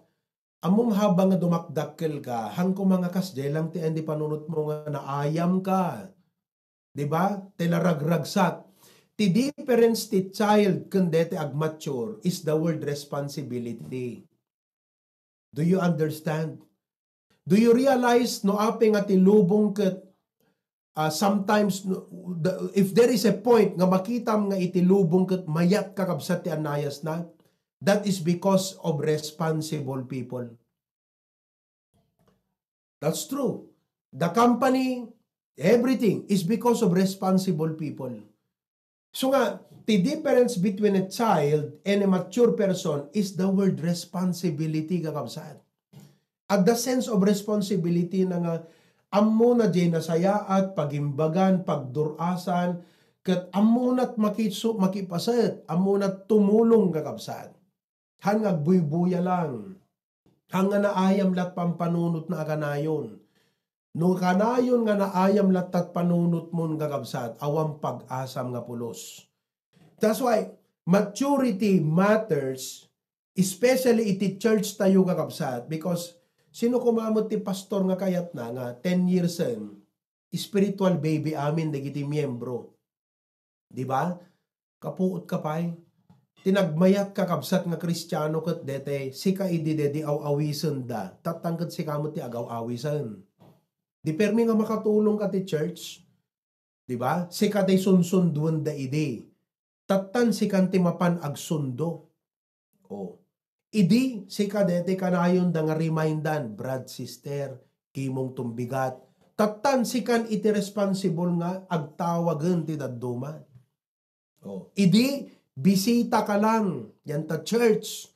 Ammom habang nga dumakdakkel ka, haan koma nga kasdiay lang ti ayan ti panunot mo nga naayam ka. Di ba? Ti la ragragsak. Ti difference ti child ken deti agmature is the word responsibility. Do you understand? Do you realize no apay nga ti lubong ket, ah, sometimes, no, the, if there is a point nga makitam nga iti lubong ket mayat, kakabsat, ti annayasna, that is because of responsible people. That's true. The company, everything is because of responsible people. So nga, the difference between a child and a mature person is the word responsibility, kakabsat. Adda sense of responsibility na nga, ammona jay nasayaat, pagimbagan, pagdur-asan, ket ammonat makisu-, makipaset, ammonat tumulong, kakabsat. Haan nga agbuybuya lang. Haan nga naayam lat pampanunotna a kanayon. No kanayon nga naayam lattat panunotmon, kakabsat, awan pag-asam nga pulos. That's why maturity matters, especially iti church tayo, kakabsat, because sino koma met ti pastor nga kayatna nga ten years en, spiritual baby amin dagiti miyembro. Di ba? Kapuot ka pay. Ti nagmayat, kakabsat, nga Kristiano ket dete, sika idi dedi aw-awisenda, tattan ket sika met ti agaw-awisen. Di permi nga makatulong ka ti church. Di ba? Sika ti sunsunduenda idi. Tattan sikan ti mapan agsundo. O. Idi, sika daytoy kanayonda nga remindan, brad, sister, kimong tumbigat. Tattan sikan iti responsible nga agtawagen ti dadduma. O. Idi, bisita ka lang, dianta church.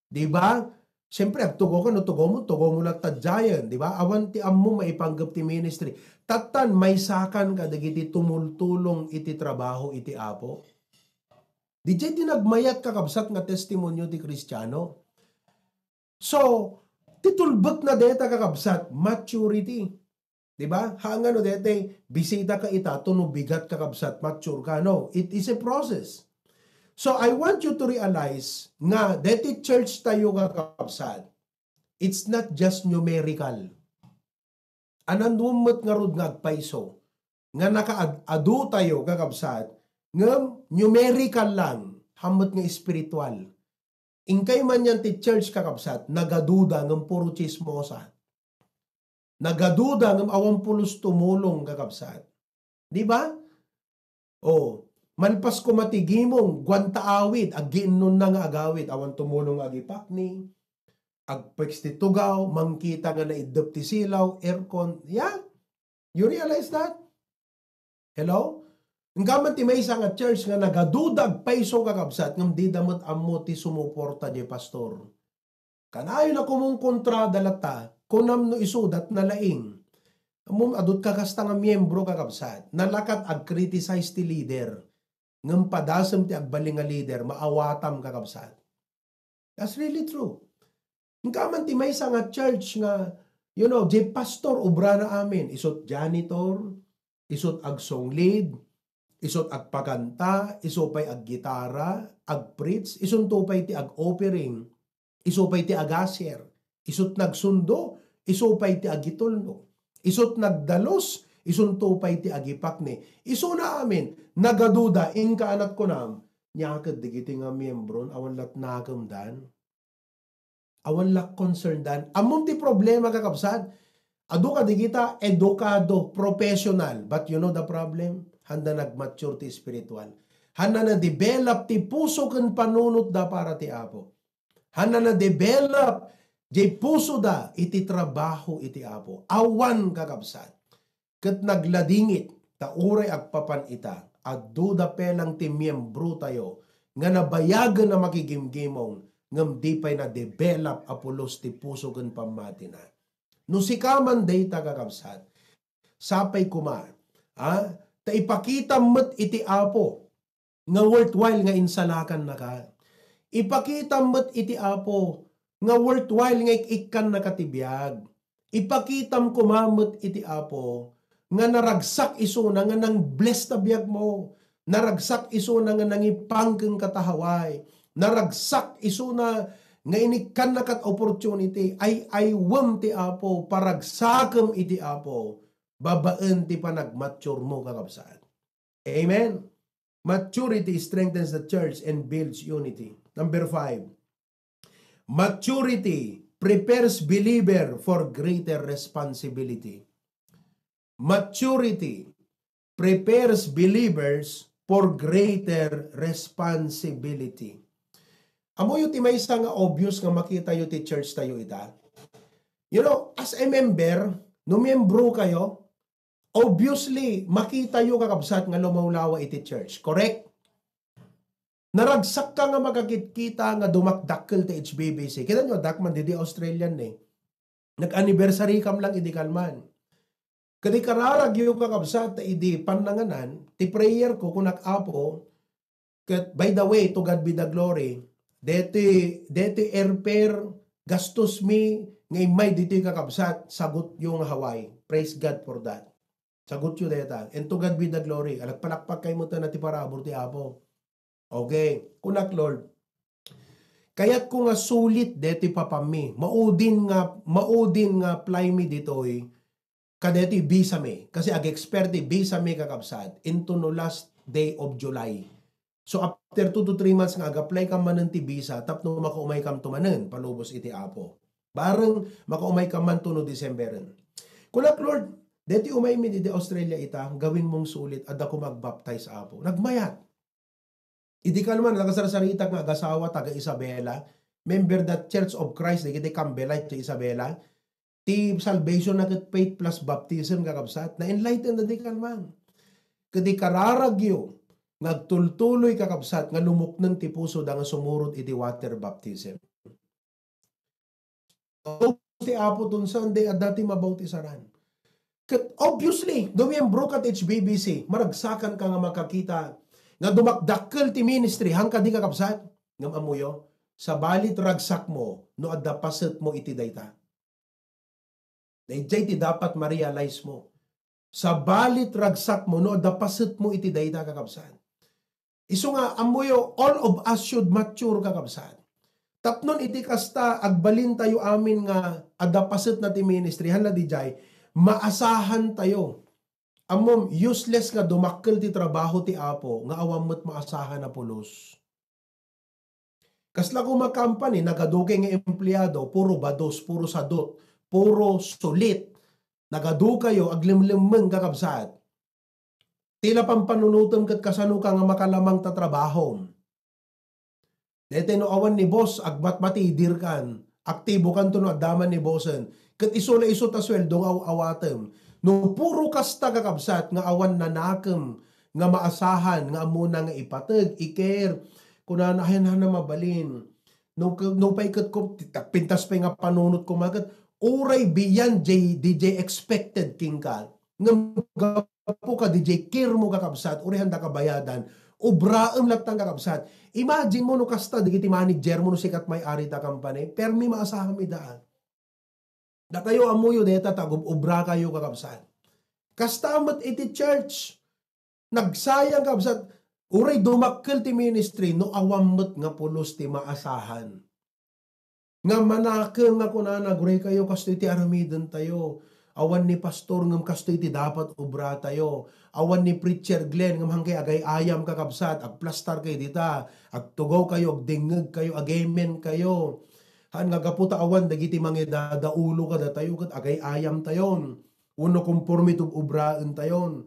Di ba? Siyempre, agtugaw ka, no tugaw mo, tugaw mo latta diayen, di ba? Awan ti ammo maipanggep ti ministry. Tattan, maysakan kadagiti tumultulong iti trabaho iti Apo. Didiay ti nagmayat, kakabsat, nga testimonio ti Kristiano. So, ti tulbekna deta, kakabsat, maturity. Di ba? Haan nga no dete, bisita ka ita, to no bigat, kakabsat, mature ka. No, it is a process. So, I want you to realize nga deti church tayo, kakabsat, it's not just numerical. Anan met ngarud nga agpayso nga nakaad-adu tayo, kakabsat, ngem numerical lang, haan met nga espiritual. Inkay man yan ti church, kakabsat, nagaduda ngem puro chismosa. Nagaduda ngem awan pulos tumulong, kakabsat. Di ba? O, malpas koma ti gimong, guanta awit, aggiinnonna nga agawit, awan tumulong nga agipakni, agpeks ti tugaw, mangkita nga naiddep ti silaw, aircon. Yeah? You realize that? Hello? Engka man ti maysa nga church nga nagaduda agpayso, kakabsat, ngem dida met ammo ti sumuporta diay pastor. Kanayon a kumungkontrada latta, kunam no isudat na laing. Ammom, adut ka kasta nga miyembro, kakabsat. Nalakat ag-criticize ti leader. Ngem padasem ti agbalin nga leader, maawatam, kakabsat. That's really true. Engka man ti maysa nga church nga, you know, diay pastor, obrana amin. Isut janitor, isut agsong lead, Isut' agpakanta, isu pay aggitara, agpreach, isunto pay ti ag-offering, isu pay ti agasir, isut' nagsundo, isu pay ti agitulnog, isut' nagdalus, isunto pay ti agipakni. Isuna amin, nagaduda, inka anat kunam, nia ket dagiti nga miembron, awan lat nakemdan. Awan la concerndan. Ammom ti problema, kakabsat? Adu kadagita edukado, professional. But you know the problem? Handa nagmature ti spiritual. Handa na-develop ti puso ken panunotda para ti Apo. Handa na-develop ti pusoda iti trabaho iti Apo. Awan, kakabsat. Ket nagladingit ta uray agpapan ita, adda da pelang ti miembrotayo nga nabayagen a makigimgimong ngem di pay na-develop a pulos ti puso ken pammatina. No sika man dayta, kakabsat, sapay koma, a, ta ipakitam met iti Apo nga worthwhile nga insalakannaka. Ipakitam met iti Apo nga worthwhile nga ik-ikkannaka ti biag. Ipakitam koma met iti Apo nga naragsak isuna nga nang-bless ta biagmo. Naragsak isuna nga nangipangkeng ka ta Hawaii. Naragsak isuna nga inikkannakat opportunity. Ay-aywem ti Apo, paragsakem iti Apo, babaen ti panagmaturemo, kakabsat. Amen. Maturity strengthens the church and builds unity. Number five, maturity prepares believer for greater responsibility. Maturity prepares believers for greater responsibility. Amoyo ti maysa nga obvious nga makitayo ti church tayo ita. You know, as a member, no miyembro kayo, obviously, makitayo, kakabsat, nga lumawlawa iti church. Correct? Naragsakka nga makakitkita nga dumakdakkel ti H B B C. Kita nyo, dak man didi Australian ni. Nag-anniversary kam lang idi kalman. Kadi kararagyo, kakabsat, ta idi pannanganan, ti prayer ko, kunak, Apo, ket, by the way, to God be the glory, deti, deti airfare, gastos mi, nga immay ditoy, kakabsat, sagutyo nga Hawaii. Praise God for that. Sagutyo deta. And to God be the glory. Alagpalakpak kay mo ta na ti parabur ti Apo. Okay. Kunak, Lord, kayatko nga sulit deti papammi. Maudin nga, maudin nga fly mi ditoy, kadeti visa mi. Kasi ag-expire ti visa mi, kakabsat, into no last day of July. So, after two to three months nga ag-apply ka manen ti visa, tapno makaumay kam to manen, palubos iti Apo. Bareng makaumay ka man to no Decemberen. Kunak, Lord, deti umay mi didi Australia ita, gawin mong sulit, adda koma agbaptize, Apo. Nagmayat. Idi kalman, nakasarsaritak nga agasawa, taga Isabela, member that Church of Christ, dagiti Campbellite ti Isabela, ti salvation na ket faith plus baptism, kakabsat, na-enlighten da di kalman. Kadi kararagyo, nga agtultuloy, kakabsat, nga lumukneng ti puso da nga sumurot iti water baptism. Ti Apo tun saan, di adda ti mabaw ti saran. Ket obviously, no miyembro ka ti H B B C, maragsakan ka nga makakita nga dumakdakkel ti ministry, han kadi, kakabsat, ngem ammoyo, sabali ti ragsak mo no adda paset mo iti dayta. Daydiay ti dapat ma-realize mo. Sabali ti ragsak mo no adda paset mo iti dayta, kakabsat. Isu nga, ammoyo, all of us should mature, kakabsat. Tapnon iti kasta, agbalintayo amin nga adda paset na ti ministry, han la dijay, maasahan tayo. Ammom, useless nga dumakkel ti trabaho ti Apo nga awan met maasahan a pulos. Kasla koma company, nagaduke nga empleado, puro bados, puro sadot, puro sulit. Nagadukayo, aglemlemmeng, kakabsat. Ti la pampanunotem ket kasano ka nga makalamang ta trabahom. Daytoy no awan ni boss, agmatmatidirkan, aktibokanto no adda man ni bossen. Ket isu la isu ta sueldo nga aw-awatem. No puro kasta, kakabsat, nga awan nanakem nga maasahan nga ammona nga ipateg, i-care, kunana, "Ay, nana, mabalin." No, no pay ket ko, ti-, pintas pay nga panunot ko, maket, uray beyond jay, di jay expected kenka. Ngem gapu ka, di jay care mo, kakabsat, uray handa ka bayadan, ubraem latta, kakabsat. Imagine mo no kasta dagiti manager mo no sikat may ari ta company, permi maasahan mi daan. Dakayo ammoyo deta ta agub-obra kayo, kakabsat. Kasta met iti church. Nagsayang, kabsat. Uray dumakkel ti ministry no awan met nga pulos ti maasahan. Nga manakem nga kunana, "Guraykayo, kastoy ti aramidentayo. Awan ni pastor ngem kastoy ti dapat obratayo. Awan ni preacher Glenn ngem hangkay agay-ayam, kakabsat. Agplastar kayo dita. Agtugaw kayo, agdengngeg kayo, agemen kayo." Haan nga gapu ta awan dagiti mangidadaulo kadatayo ket agay-ayamtayon. Wenno konforme ti ubraentayon.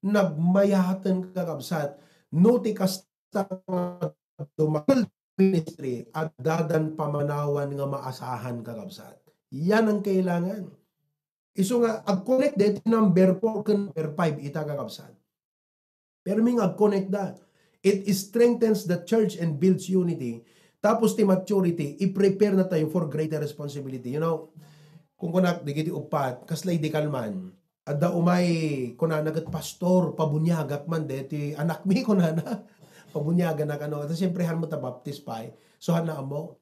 Nagmayaten, kakabsat. No ti kasta nga dumakkel ministry, addadan pamanawan nga maasahan, kakabsat. Yan ang kailangan. Isu nga, ag-connect dito number four ken number five, ita, kakabsat. Permi nga ag-connect da. It strengthens the church and builds unity. Tapos ti maturity, i-prepare na tayo for greater responsibility. You know, kung kunak, digiti upat, kasla idi kalman, adda umay, kunana ket, "Pastor, pabuniagak man deti anakmi," kunana. Pabuniaganak, ano. Ta siyempre, han mo ta baptis pay. So, han na ammo.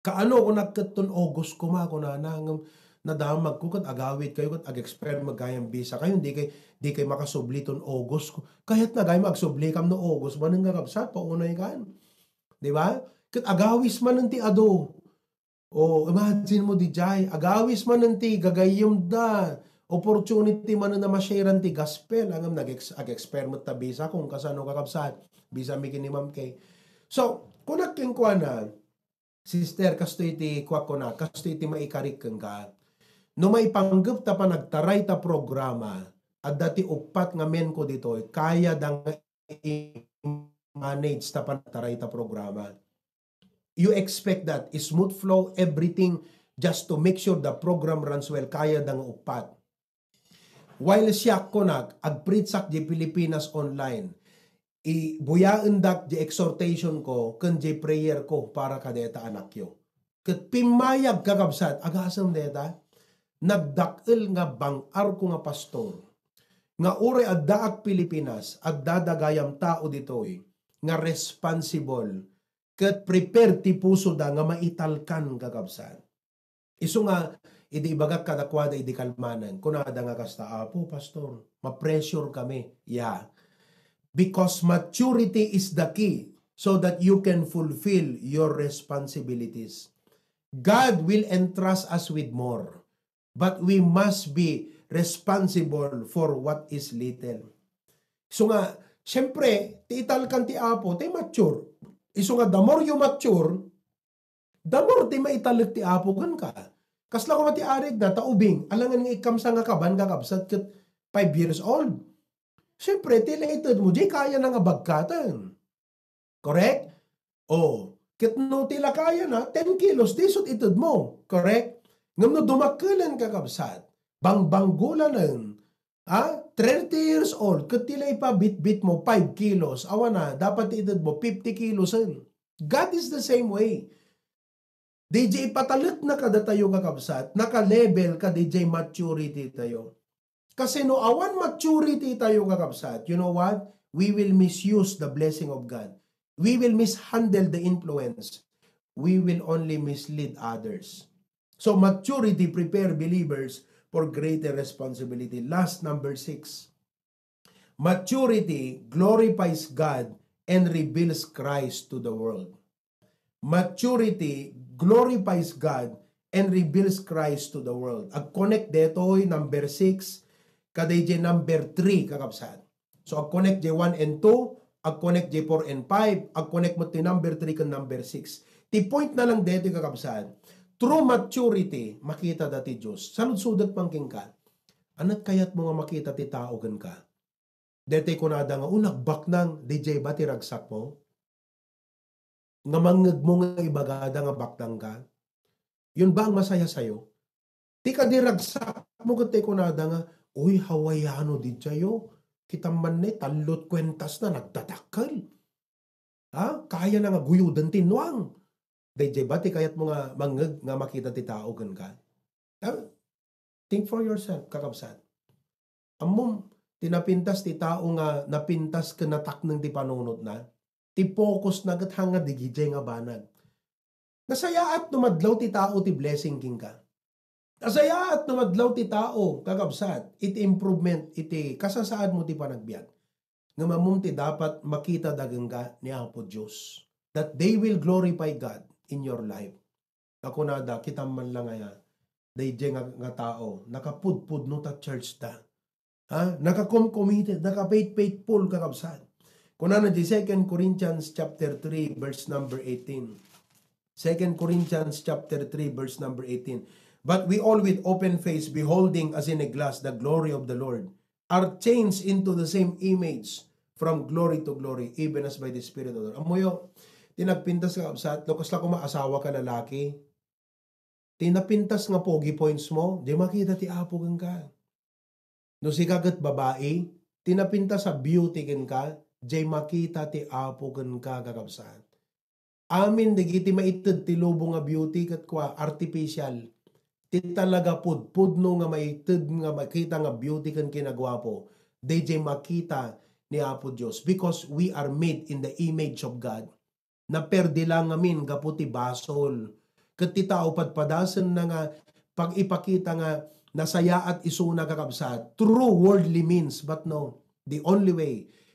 "Kaano," kunak, "ket ton August koma," kunana, ngem nadamag ko ket agawid kayo ket ag-expire met gayam visa kayo, di kay, di kay makasubli ton August ko. Kayat na gayam agsubli kam no August manen nga kabsat, paunay kan. Di ba? Ket agawis manen ti adu. O, imagine mo, dijay, agawis manen ti gagayyem da. Opportunity manen a ma-share-an ti gospel. Ngem nag-ex-, ag-expire met ta visa kung kasano, kakabsat. Visa mi ken ni Ma'am Kay. So, kunak kenkuana, "Sister, kastoy ti kuakuna, kastoy ti maikarik kenka. No maipanggep ta panagtaray ta programa, adda ti uppat nga menko ditoy, kaya da nga i-manage ta panagtaray ta programa." You expect that smooth flow, everything, just to make sure the program runs well, kaya da nga uppat. While siak, kunak, agpreachak di Pilipinas online, ibuyaendak di exhortation ko ken di prayer ko para kadeta anakyo. Ket pimmayag, kakabsat, agasem deta, nagdak-el nga bang-arko nga pastor, nga uray addaak Pilipinas, adda dagayam tao ditoy nga responsible ket prepared ti pusoda nga maitalkan, kakabsat. Isu nga, idi ibagak kadakuada idi kalmanen, kunada nga kasta, "Apo, Pastor, ma-pressure kami." Yeah. Because maturity is the key so that you can fulfill your responsibilities. God will entrust us with more, but we must be responsible for what is little. So nga, siyempre, ti italkan ti Apo, ti mature. Isu nga, the more you mature, the more ti maitalek ti Apo kenka. Kasla koma ti arigna, ta ubing, alangan nga ikkamsa nga kaban, kakabsat, ket five years old. Siyempre, ti la ited mo, di kaya na nga bagkaten. Correct? O, ket no ti la kaya na, ten kilos, di isut ited mo. Correct? Ngem no dumakkelen, kakabsat, bangbanggulanen, ah, thirty years old, ket ti la ipabitbit mo, five kilos, awan na, dapat ti ited mo, fifty kilosen. God is the same way. D J, ipatalekna kadatayo, kakabsat, naka-level ka D J maturity tayo. Kasi no awan maturity tayo, kakabsat, you know what? We will misuse the blessing of God. We will mishandle the influence. We will only mislead others. So maturity prepare believers for greater responsibility. Last, number six. Maturity glorifies God and reveals Christ to the world. Maturity glorifies God and reveals Christ to the world. Ag-connect detoy number six, kadaydiay number three, kakabsat. So, ag-connect jay one and two, ag-connect jay four and five, ag-connect met ti number three ken number six. Ti point na lang detoy, kakabsat, through maturity, makita da ti Diyos. Saludsodek man kenka, anat kayat mo nga makita ti tao kenka? Detoy kunada nga, "O, nagbaknang, dijay ba ti ragsak mo? Nga mangngeg mo nga ibagada nga baknang ka? Yun ba ang masaya sa'yo?" Ti kadi ragsak mo, ket tay kunada nga, "Uy, Hawaiano dijayo. Kitam man ne, tallo't kuentas na, nagdadakkel. Ha? Kaya na nga guyoden ti nuang." Dayjay ba ti kayat mo nga mangngeg nga makita ti tao kenka? Ah, think for yourself, kakabsat. Ammom, ti napintas ti tao nga napintas ken natakneng ti panunotna, ti focus na ket hanga digidiay nga banag. Nasayaat no madlaw ti tao ti blessing kenka. Nasayaat no madlaw ti tao, kakabsat, iti improvement, iti kasasaad mo ti panagbiag. ngem ammom ti dapat makita da kenka ni Apo Dios, that they will glorify God in your life. Kakunada, kitam man lang aya, daydiay nga, nga tao, nakapudpudno ta church da. Ha? Nakakomkomite, naka-faith-faithful, kakabsat. Kunana di Second Corinthians chapter three, verse number eighteen. Second Corinthians chapter three, verse number eighteen. "But we all with open face, beholding as in a glass the glory of the Lord, are changed into the same image from glory to glory, even as by the Spirit of the Lord." Ammoyo, ti nagpintas, kakabsat, no kasla koma asawa ka lalaki, ti napintas nga pogi points mo, di makita ti Apo kenka. No sika ket babai, ti napintas a beauty kenka, jay makita ti Apo kenka, kakabsat. Amin dagiti maited ti lubong nga beauty ket kua, artificial. Ti talaga pudpudno nga maited nga makita nga beauty ken kinaguapo, dayjay makita ni Apo Dios, because we are made in the image of God. Naperdi la ngamin gapu ti basol. Ket ti tao padpadasenna nga pag-ipakita nga nasayaat isuna, kakabsat, through worldly means. But no, the only way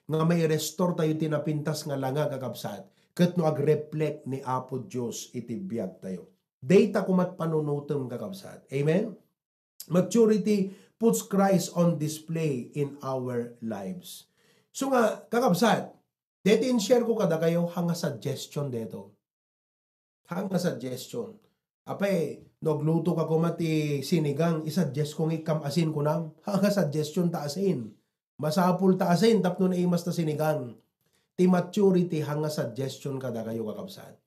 nga mai-restore tayo ti napintas nga langa, kakabsat, ket no ag-reflect ni Apo Dios iti biag tayo. Dayta koma ti panunotem, kakabsat. Amen? Maturity puts Christ on display in our lives. So nga, kakabsat, deti in-share ko kadakayo, hanga suggestion deto. Hanga suggestion. Apay, no agluto ka koma ti sinigang, isuggest ko nga ikkam asin kunam. Hanga suggestion ta asin. Masapul ta asin tapno naimas ta sinigang. Ti maturity, hanga suggestion kadakayo, kakabsat.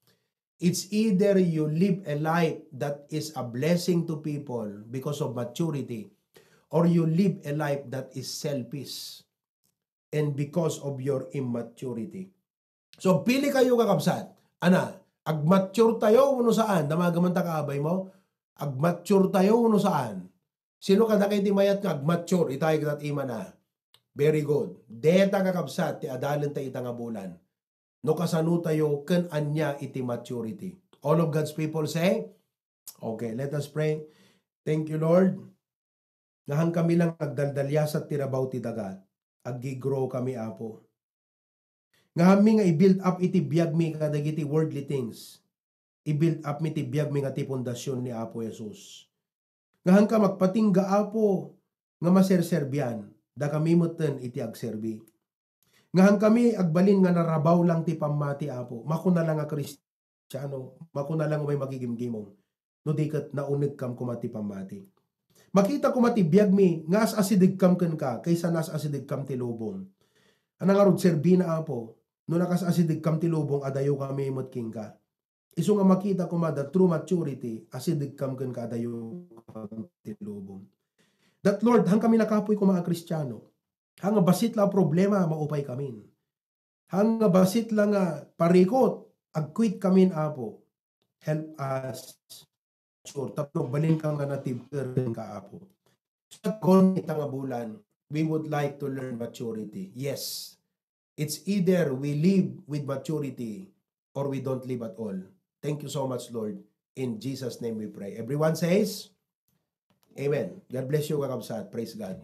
It's either you live a life that is a blessing to people because of maturity, or you live a life that is selfish and because of your immaturity. So, pili kayo, kakabsat. Ana, agmature tayo wenno saan? Damaga man ta kaabay mo. Agmature tayo wenno saan? Sino kadakayo ti mayat nga agmature? Itay ket imana. Very good. Deta, kakabsat, ti adalen ta ita nga bulan. No kasano tayo ken ania iti maturity. All of God's people say, okay, let us pray. Thank you, Lord. Nga hangkami lang agdaldaliasat ti rabaw ti daga. Aggi-grow kami, Apo. Nga hammi nga i-build up iti biagmi kadagiti worldly things. I-build up mi ti biagmi nga ti pundasyon ni Apo Jesus. Nga hangka magpatingga, Apo, nga maserserbian, dakami metten iti agserbi. Nga hangkami agbalin nga narabaw lang ti pammati, Apo. Makuna lang nga Kristiano, makuna lang umay makigimgimong. No di ket naunegkam koma ti pammati. Makita koma ti biagmi nga as-asidegkam kenka, kaysa naas-asidegkam ti lubong. Ana ngarud, serbina, Apo, no nakas-asidegkam ti lubong, adayo kami met kenka. Isu nga makita koma the true maturity, asidegkam kenka, adayo ti lubong. That, Lord, hangkami nakapuy koma a Kristiano. Hanga bassit la a problema, maupay kamin. Hanga bassit la nga parikot, ag-quit kamin, Apo. Help us, sure, tapno balinka nga natibker kenka, Apo. Sa kon ita nga bulan, we would like to learn maturity. Yes, it's either we live with maturity or we don't live at all. Thank you so much, Lord. In Jesus' name we pray. Everyone says, Amen. God bless you, kakabsat. Praise God.